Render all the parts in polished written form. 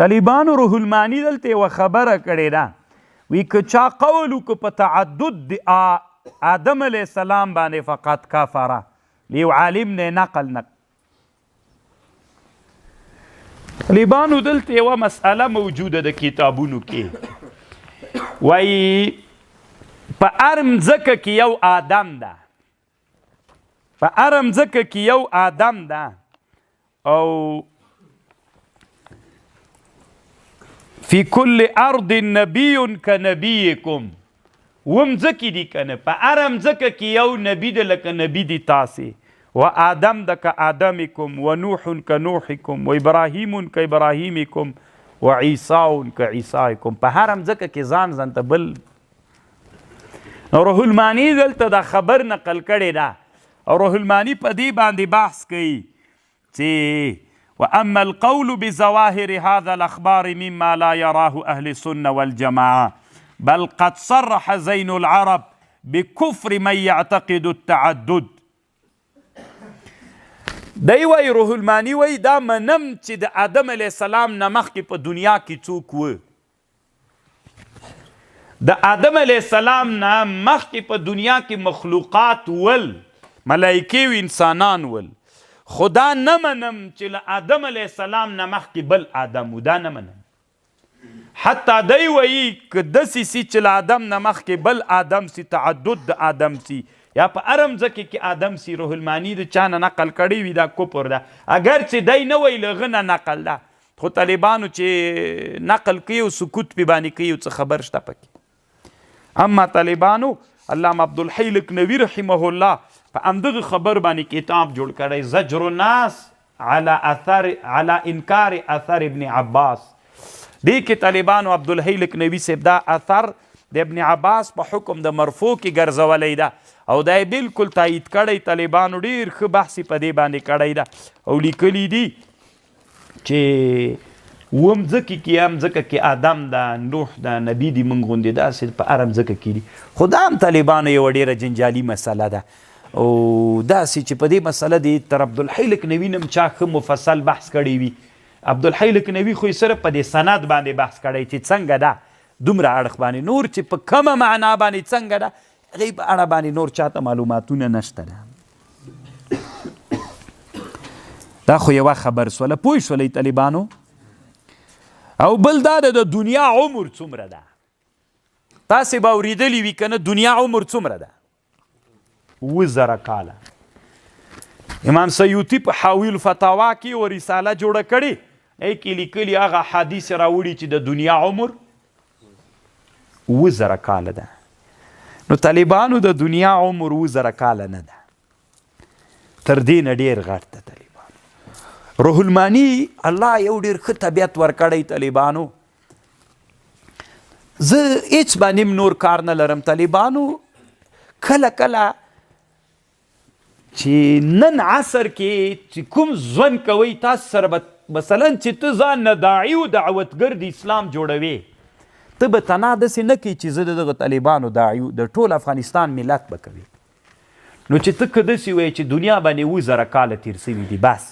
طالبانو روح المانی دلته یوه خبره کړې ده، وی که چا قول وکړ په تعدد د آدم علیه السلام باندې فقط کفره، یو عالم نه نقل نه. طالبانو دلته یوه مسئله موجوده ده کتابونو کې، وایي په هر مځکه کې یو آدم ده، په هر مځکه کې یو آدم ده او فی کل ارض نبی کنبیکم، ومځکې دي کنه، په هره مځکه کې یو نبی ده لکه نبی دي تاسې، و آدم ده که آدمکم، و نوح که نوحکم، و ابراهیم که ابراهیمکم، و عیسی که عیسیکم. په هره مځکه کې ځان ځان ته بل. نو روح المانی دلته دا خبر نقل کړې ده او روح المانی په دې باندې بحث کوي چې واما القول بظواهر هذا الاخبار مما لا يراه اهل السنه والجماعه، بل قد صرح زين العرب بكفر من يعتقد التعدد. دی وایي، روح المانی وایي، دا منم چې د آدم علیه السلام نه مخکې په دنیا کې څوک و، د آدم علیه السلام نه مخکې په دنیا کې مخلوقات ول، ملایکې او انسانان ول، خو دا نه منم چې له آدم علیه السلام نه مخکې بل آدم و، دا نه منم. حتی دی وایي که داسې سي چې له آدم نه مخکې بل آدم سي، تعدد د آدم سي، یا په هره مځکه کې آدم سي، روح المانی د چا نه نقل کړی وي دا کفر ده، اګر چې دی نه وایي له هغه نه نقل ده، خو طالبانو چې نقل کوي او سکوت پې باندې کوي او څه خبر شته پکې. اما طالبانو علامه عبدالحی لکنوي رحمه الله په همدغه خبر باندې کتاب جوړ کړی، زجر الناس على اثر على انکار اثر ابن عباس. دې کې طالبانو عبدالحی لکنوي صاحب دا اثر د ابن عباس په حکم د مرفوع کې ګرځولی ده او دا یې بالکل تایید کړی. طالبانو ډېر ښه بحث یې په دې باندې کړی ده او لیکلي دي چې اووه مځکې کې یا مځکه کې آدم ده، نوح ده، نبي دي، موږ غوندې داسې په هره مځکه کې دي. خو دا هم طالبانو یوه ډېره جنجالي مسله ده او داسې چې په دې مسله دې تر عبدالحی لکنوي نه هم چا ښه مفصل بحث کړی وي. عبدالحی لکنوي خو یې صرف په دې سند باندې بحث کړی چې څنګه ده، دومره اړخ باندې، نور چې په کومه معنا باندې څنګه ده هغې په اړه باندې نور چاته معلوماتونه نشته ده. دا خو یوه خبر سوله، پوه شولئ طالبانو؟ او بل دا ده د دنیا عمر څومره ده، تاسې به اورېدلي وي که نه، دنیا عمر څومره ده؟ 7000 کاله. امام سیوطي په حاوی الفتاوا کې یوه رساله جوړه کړې، هغې کې لیکلي هغه حدیث راوړي چې د دنیا عمر 7000 کاله ده. نو طالبانو د دنیا عمر 7000 کاله نه ده، تر دې نه ډېر غټ ده طالبانو. روح المانی الله یو ډېر ښه طبیعت ورکړی طالبانو. زه هیڅ باندې هم نور کار نه لرم طالبانو. کله کله چې نن عصر کې چې کوم ژوند کوئ تاسو سره به مثلا چې ته ځان نه داعي او دعوتګر د اسلام جوړوې، ته به تنها داسې نه کوې چې زه د دغه طالبانو داعي د ټول افغانستان ملت به کوې. نو چې ته که داسې وایې چې دنیا باندې 7000 کاله تېر سوي دي بس،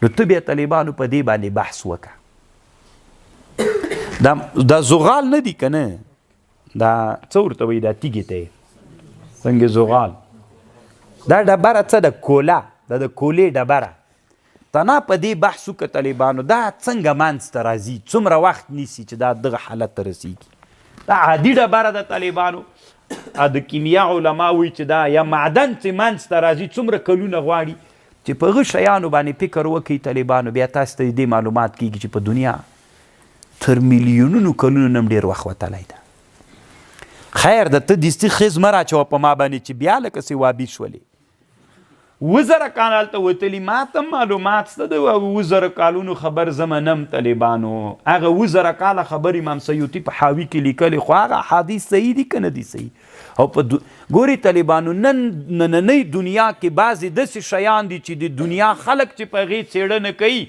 نو ته بیا طالبانو په دې باندې بحث وکړه. دا زغال نه دي که نه، دا څه ورته وایي، دا تیږې ته یې څنګه زغال، دا ډبره څه ده؟ کوله دا د کولې ډبره. تنا په دې بحث وکړه طالبانو، دا څنګه منځ ته راځي، څومره وخت نیسي چې دا دغه حالت ته رسیږي؟ دا عادي ډبره ده طالبانو. د کیمیا علما وایي چې دا یا معدن چې منځ ته راځي څومره کلونه غواړي چې په هغه شیانو باندې فکر وکړي طالبانو. بیا تاسو ته دې معلومات کیږي چې په دنیا تر میلیونونو کلونو نم ډېر وخت وتلی ده. خیر ده، ته دستي خیز مه راچوه په ما باندې چې بیا لکه سې وابي شولې. 7000 کاله هلته وتلي، ما ته معلومات شته د 7000 کالونو خبر زه منم طالبانو. هغه 7000 کاله خبر امام سیوطي په حاوي کې لیکلې، خو هغه احادیث صحیح دي که نه دي صحیح؟ او په ګوري طالبانو نن نننۍ دنیا کې بعضې داسې شیان دي چې د دنیا خلک چې په هغې څېړنه کوي،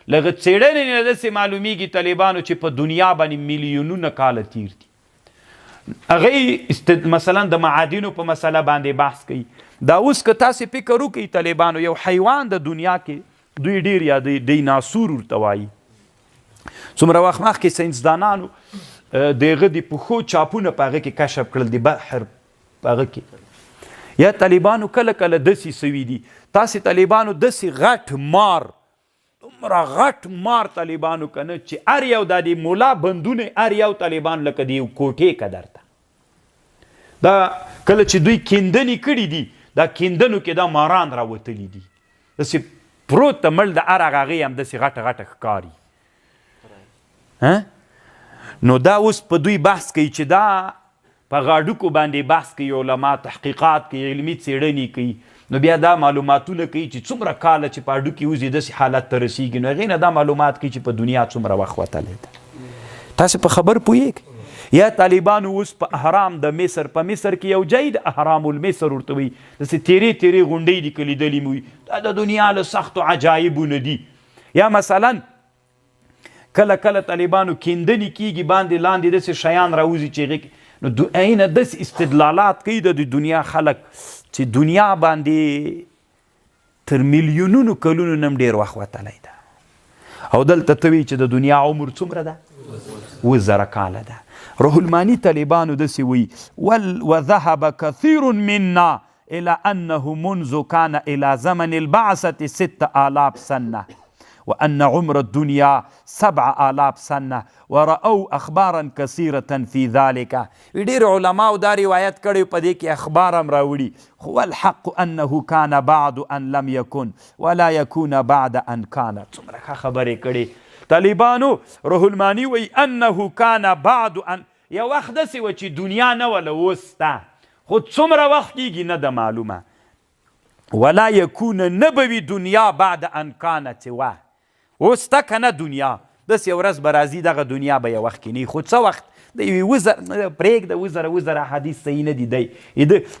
له هغه څېړنې نه داسې معلومیږي طالبانو چې په دنیا باندې میلیونونه کاله تیر دي. هغه مثلا د معادنو په مسله باندې بحث کوي. دا اوس که تاسې فکر وکړئ طالبانو، یو حیوان د دنیا کې دوی ډیر یادوي، ډیناسور ورته وایي. څومره وخت مخکې ساینسدانانو د هغه د پښو چاپونه په هغه کې کشف کړل، د بحر په هغه کې. یا طالبانو کله کله داسې سوي دي، تاسې طالبانو داسې غټ مار، دومره غټ مار طالبانو که نه چې هر یو دا د مولا بندونه هر یو طالبان لکه د یو کوټې قدر ته. دا کله چې دوی کیندنې کړي دي، دا کیندنو کې دا ماران راوتلي دي، داسې پروت ته مړ د هر هغه هغې هم داسې غټه غټه ښکاري. نو دا اوس په دوی بحث کوي چې دا په غاډوکو باندې بحث کوي، علما تحقیقات کوي، علمي څېړنې کوي، نو بیا دا معلوماتونه کوي چې څومره کاله چې په هډوکي وځي داسې حالت ته رسېږي، نو هغې نه دا معلومات کوي چې په دنیا څومره وخت وتلی ده. تاسې په خبر پوهېږئ؟ یا طالبانو اوس په اهرام د مصر، په مصر کې یو ځای د اهرام المصر ورته وایي، داسې تیرې تیرې غونډۍ دي که لیدلې مو وي، دا د دنیا له سختو عجایبو نه دي. یا مثلا کله کله طالبانو کیندنې کیږي، باندې لاندې داسې شیان راوځي چې هغې کې نو عینه داسې استدلالات کوي د دنیا خلک چې دنیا باندې تر میلیونونو کلونو نم ډیر وخت وتلی ده. او دلته ته وی چې د دنیا عمر څومره ده؟ 7000 کاله ده. روح المانی طالبانو داسې وایي، وذهب کثیر منا الى انه منذ كان الى زمن البعثة 6000 سنة وان عمر الدنيا 7000 سنة ورأوا اخبارا كثيرة في ذلك. ډېر علماو دا روایت کړی، په دې کې اخبار هم راوړي، خو الحق انه كان بعد ان لم يكن ولا يكون بعد ان كان. څومره ښه خبرې کړې طالبانو. روح المانی وایي انه كان بعد ان، یو وخت داسې وه چې دنیا نه وه له اوس ته، خو څومره وخت کېږي نه ده معلومه. ولا یکون نه به وي دنیا بعد ان کان، چې وه اوس ته که نه دنیا، داسې یو ورځ به راځي دغه دنیا به یو وخت کې نه، خو څه وخت د یوې وزر پرېږده، وزره وزره حدیث صحیح نه دی. دی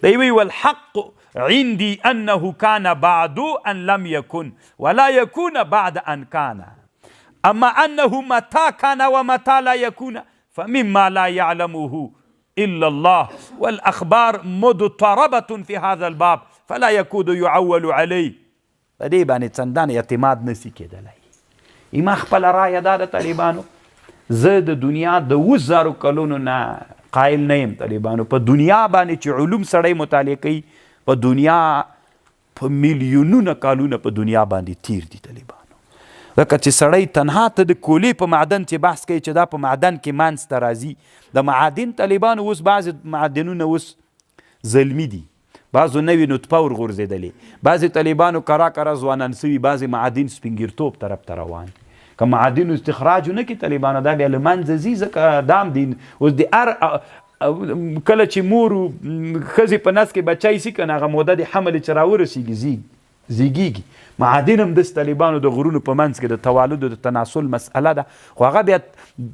دی وایي والحق عندي انه كان بعد ان لم يكن ولا يكون بعد ان كان، اما انه متى كان ومتى لا يكون فمما لا يعلمه إلا الله، والأخبار مضطربة في هذا الباب فلا يكود يعول عليه. په دې باندې څندان اعتماد نسی کېدلی. ما خپله رایه دا ده طالبانو، زه د دنیا د 7000 کلونو نه قایل نه یم طالبانو. په دنیا باندې چې علوم سړی مطالعه کوي، په دنیا په میلیونونه کالونه په دنیا باندې تیر دي طالبانو. ځکه چې سړی تنها ته د کولې په معدن چې بحث کوي چې دا په معدن کې منځ ته راځي، د معادن طالبانو اوس بعضې معدنونه اوس زلمي دي، بعضو نوې نطفه ورغورځېدلې، بعضې طالبانو کرا کرا ځوانان سوي، بعضې معادن سپینګیرتوب طرف ته روان دي. که معادن استخراج نه کړي طالبانو دا بیا له منځه ځي، ځکه دا هم دي اوس د هر کله چې مور ښځې په نس کې بچی سي که نه، هغه موده د حمل چې راورسېږي زیږیږي. معادن هم داسې طالبانو د غرونو په منځ کې د توالد او د تناسل مسئله ده، خو هغه بیا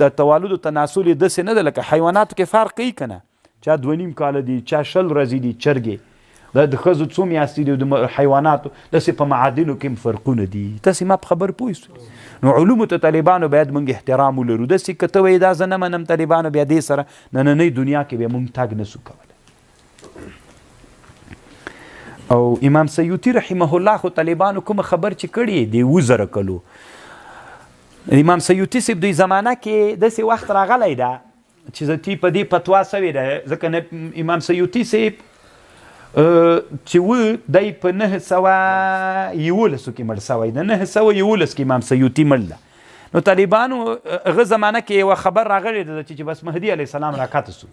د توالد او تناسل یې داسې نه ده لکه حیواناتو کې فرق کوي که نه، چا 2.5 کاله دي، چا 20 ورځې دي چرګې، دا د ښځو څو میاشتې دي، د حیواناتو داسې په معادنو کې هم فرقونه دي. تاسې ما په خبر پوه سئ. نو علومو ته طالبانو باید موږ احترام ولرو. داسې که ته وایې دا زه نه منم طالبانو، بیا دې سره نننۍ دنیا کې بیا موږ تګ نه سو کولی. او امام سیوطي رحمه الله خو طالبانو کومه خبر چې کړې دی 7000 کلو، امام سیوطي صاحب دوی زمانه کې داسې وخت راغلی ده چې زتی په دې فتوا سوې ده، ځکه امام سیوطي صاحب چې و دی په 911 کې مړ سوی ده، 911 کې امام سیوطي مړ ده. نو طالبانو هغه زمانه کې یوه خبر راغلې ده چې بس مهدي علیه السلام راکښته سو،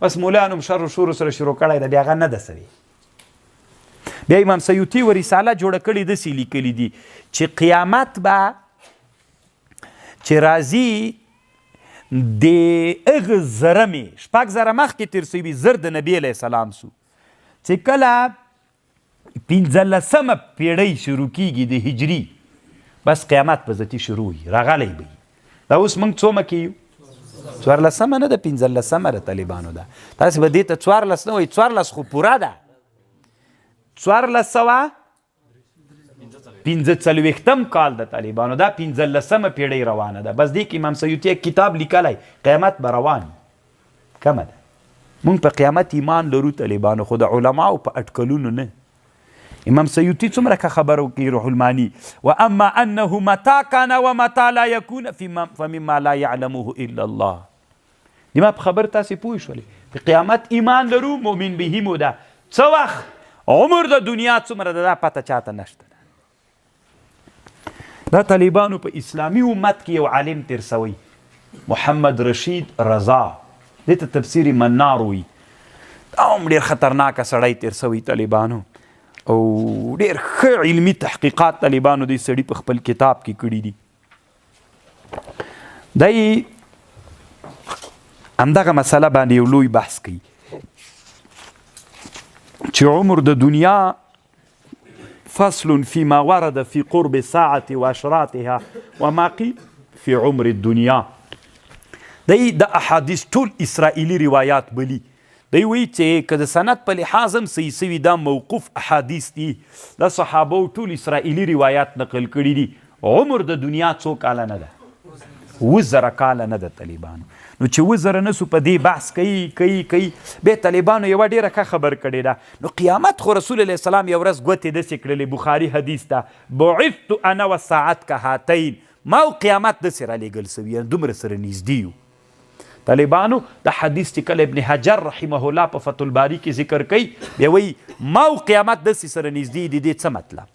بس مولانو هم شر و شور سره شروع کړی ده، بیا هغه نه ده سوې. بیا امام سیوطي یوه رساله جوړه کړې، داسې لیکلي دي چې قیامت به چې راځي د هغه زرمې 6000 مخکې تېر سوي وي، 1000 د نبي علیه السلام سو، چې کله 15مه پیړۍ شروع کیږي د هجري، بس قیامت به ذاتي شروع وي، راغلی به وي. دا اوس موږ څومه کې یو؟ 14مه نه ده، 15مه ده طالبانو ده. تاسې به دې ته 14 نه وایي، 14 خو پوره ده، 1445 کال د طالبانو دا 15مه پیړۍ روانه ده. بس دې کې امام سیوطي کتاب لیکلی، قیامت به روان کمه ده. مونږ په قیامت ایمان لرو طالبانو، خو د علماو په اټکلونو نه. امام سیوطي څومره ښه خبره وکړي روح المانی واما انه متى كان ومتى لا يكون فمما لا يعلمه الا الله. د ما په خبر تاسې پوه شولې؟ په قیامت ایمان لرو، مؤمن به مو ده، څه وخت عمر د دنیا څومره ده دا پته چاته نشته ده. دا طالبانو په اسلامي امت کې یو عالم تیر سوی، محمد رشید رضا، دې ته تفسیر منار وي. دا هم ډېر خطرناک سړی تیر سوی طالبانو، او ډېر ښه علمي تحقیقات طالبانو دې سړي په خپل کتاب کې کړي دي. دی همدغه مسله باندې یو لوی بحث کوي چې عمر د دنیا فصل فيما ورد في قرب الساعة واشراتها وما قيل في عمر الدنيا. دی د احادیث ټول اسرائیلی روایات بلی. دی وایي چې که د سند په لحاظ هم صحیح سوي دا موقوف احادیث دي، دا صحابو ټول اسرائیلی روایات نقل کړي دي. عمر د دنیا څو کاله نه ده؟ 7000 کاله نه ده طالبانو. نو چې 7000 نه سو په دې بحث کوي کوي کوي. بیا طالبانو یوه ډېره ښه خبر کړې ده. نو قیامت خو رسول علیه السلام یو ورځ ګوتې داسې کړلې، بخاري حدیث ده، بعثت انا والساعت کهاتین، ما او قیامت داسې رالیږل سوي، یعنې دومره سره نږدې یو. طالبانو د حدیث چې کله ابن حجر رحمه الله په فتح الباري کې ذکر کوي، بیا وایي ما او قیامت داسې سره نږدې دي. دې څه مطلب؟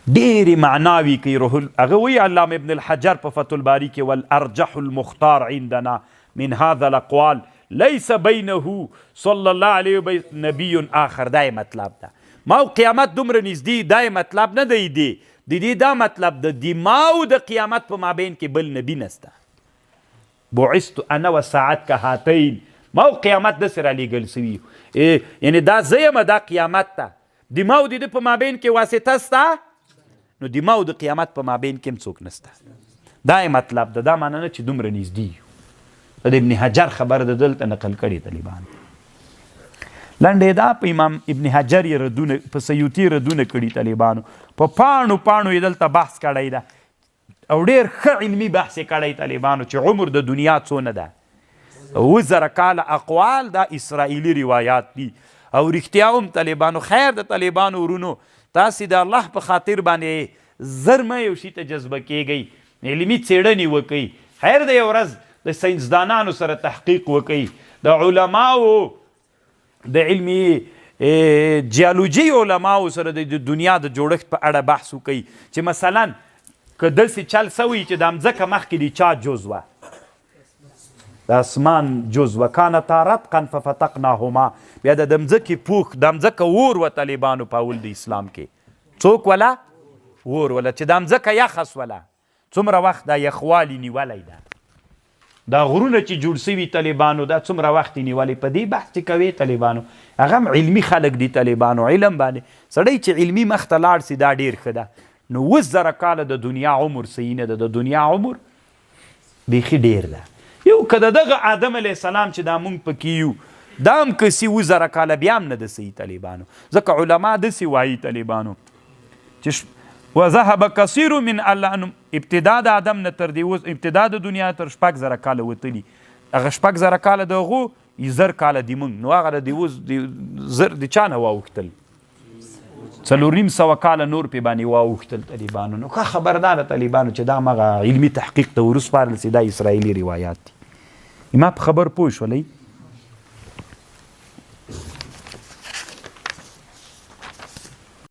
ډېرې معناوې کوي روح هغه وایي علامه ابن الحجر په فتح الباري کې والارجح المختار عندنا من هذا الاقوال ليس بينه صلى الله عليه وسلم نبي آخر. دا یې مطلب ده، ما او قیامت دومره نږدې، دا یې مطلب نه دی. دی د دې دا مطلب ده د ما او د قیامت په مابین کې بل نبی نسته. بعثت انا والساعت کهاتین، ما او قیامت داسې رالیږل سوي، یعنې دا زه یم دا قیامت ته، د ما او د ده په مابین کې واسطه سته، نو د ما او د قیامت په مابین کې هم څوک نسته. دا یې مطلب ده، دا معنی نه چې دومره نږدې یو. دا د ابن حجر خبره ده، دلته نقل کړې طالبان. لنډه دا په امام ابن حجر یې ردونه، په سیوطي ردونه کړي طالبانو، په پاڼو پاڼو یې دلته بحث کړی ده، او ډېر ښه علمي بحث یې کړی طالبانو چې عمر د دنیا څونه ده، 7000 کاله اقوال دا اسرائیلي روایات دي. او رښتیا هم طالبانو، خیر د طالبانو ورونو، تاسې د الله په خاطر باندې زر مه یو شي ته جذبه کېږئ، علمي څېړنې وکئ. خیر د یو ورځ د ساینسدانانو سره تحقیق وکئ، د علماو د علمي جیولوجي علماو سره د دنیا د جوړښت په اړه بحث وکئ چې مثلا که داسې چل سوی چې دا مځکه مخکې د چا جز وه، د اسمان جز وه، کانتا رتقا ففتقناهما، بیا د مځکې پوښ، د مځکه اور وه طالبانو په اول د اسلام کې څوک وله؟ اور وله، چې دا مځکه یخه سوله، څومره وخت دا یخوالي نیولی ده، دا غرونه چې جوړ سوي طالبانو دا څومره وخت یې نیولی. په دې بحث چې کوي طالبانو، هغه هم علمي خلک دي طالبانو، علم باندې سړی چې علمي مخته لاړ سي دا ډېر ښه ده. نو 7000 کاله د دنیا عمر صحیح نه ده، د دنیا عمر بیخي ډېر ده. یو که د دغه آدم علیه السلام چې دا مونږ پکې یو دا هم که سي 7000 کاله بیا هم نه ده صحیح طالبانو، ځکه علما داسې وایي طالبانو چې وذهب کثیر من الله ابتدا د آدم نه تر دې اوس ابتدا د دنیا تر 6000 کاله وتلي، هغه 6000 کاله د هغو 1000 کاله دي مونږ، نو هغه د دې اوس د زر د چا نه واوښتل، 450 کاله نور پې باندې واوښتل طالبانو. نو ښه خبر دا ده طالبانو چې دا همغه علمي تحقیق ته وروسپارل سي، دا اسرائیلي روایات دي. ما په خبر پوه شولئ؟